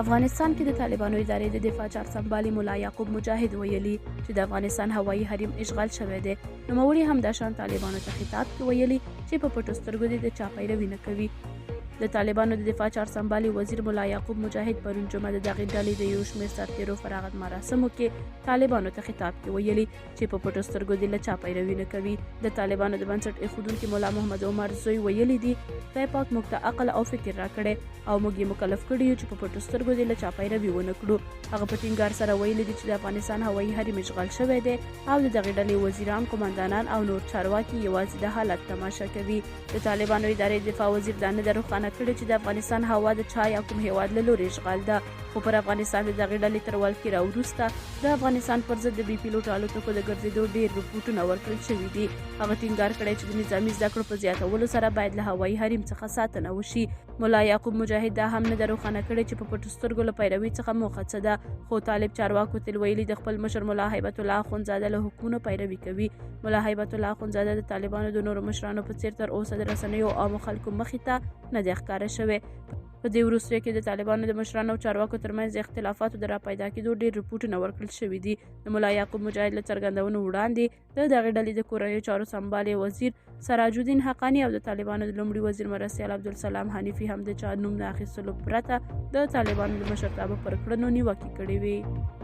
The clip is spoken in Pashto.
افغانستان کې د طالبانو ادارې د دفاع چارسمبالي ملا یعقوب مجاهد ویلي چې د افغانستان هوایي حریم اشغال شوی دی. نوموړي همداشان طالبانو ته خطاب کې ویلي چې په پټو سترګو دې د چا پیروي نه کوي. د طالبانو د دفاع چارسمبالي وزیر ملا یعقوب مجاهد پرون جمعه د دغې ډلې د یو شمېر سرتېرو فراغت مراسمو کې طالبانو ته خطاب کې ویلي چې په پټو سترګو دې له چا پیروي نه کوي. د طالبانو د بنسټ ایښودونکي ملا محمد عمر زوی ویلي دي، خدای پاک موږ ته عقل او فکر راکړی او موږ یې مکلف کړي یو چې په پټو سترګو دې له چا پیروي ونه کړو. هغه په ټینګار سره ویلي دي چې د افغانستان هوایي حریم اشغال شوی دی او د دغې ډلې وزیران، قوماندانان او نور چارواکي یوازې د حالت تماشه کوي. د طالبانو ادارې دفاع وزیر دا نه ده روښانه کړې چې د افغانستان هوا د چا یا کوم هیواد له لوري اشغال ده، خو پر افغانستان د دغې ډلې تر ولکې را وروسته د افغانستان پر ضد د بې پیلوټه الوتکو د ګرځېدو ډېر رپوټونه ورکړل شوي دي. هغه ټینګار کړی چې د نظامي زده کړو په زیاتولو سره باید له هوایي حریم څخه ساتنه وشي. ملا یعقوب مجاهد دا هم نه ده روښانه کړې چې په پټو سترګو له پیروي څخه موخه څه ده، خو طالب چارواکو تل ویلي د خپل مشر ملا هیبت الله اخوندزاده له حکمونو پیروي کوي. ملا هیبت الله اخوندزاده د طالبانو د نورو مشرانو په څیر تر اوسه د رسنیو او عامو خلکو مخې ته نه دی ښکاره شوی. په دې وروستیو کې د طالبانو د مشرانو او چارواکو ترمنځ د اختلافاتو د راپیدا کېدو ډېر رپوټونه ورکړل شوي دي. د ملا یعقوب مجاهد له څرګندونو وړاندې د دغې ډلې د کورنیو چارو سمبالې وزیر سراج الدین حقاني او د طالبانو د لومړي وزیر مرستیال عبدالسلام حنیفي هم د چا نوم نه اخیستلو پرته د طالبانو د مشرتابه پر کړنو نیوکې کړې وې.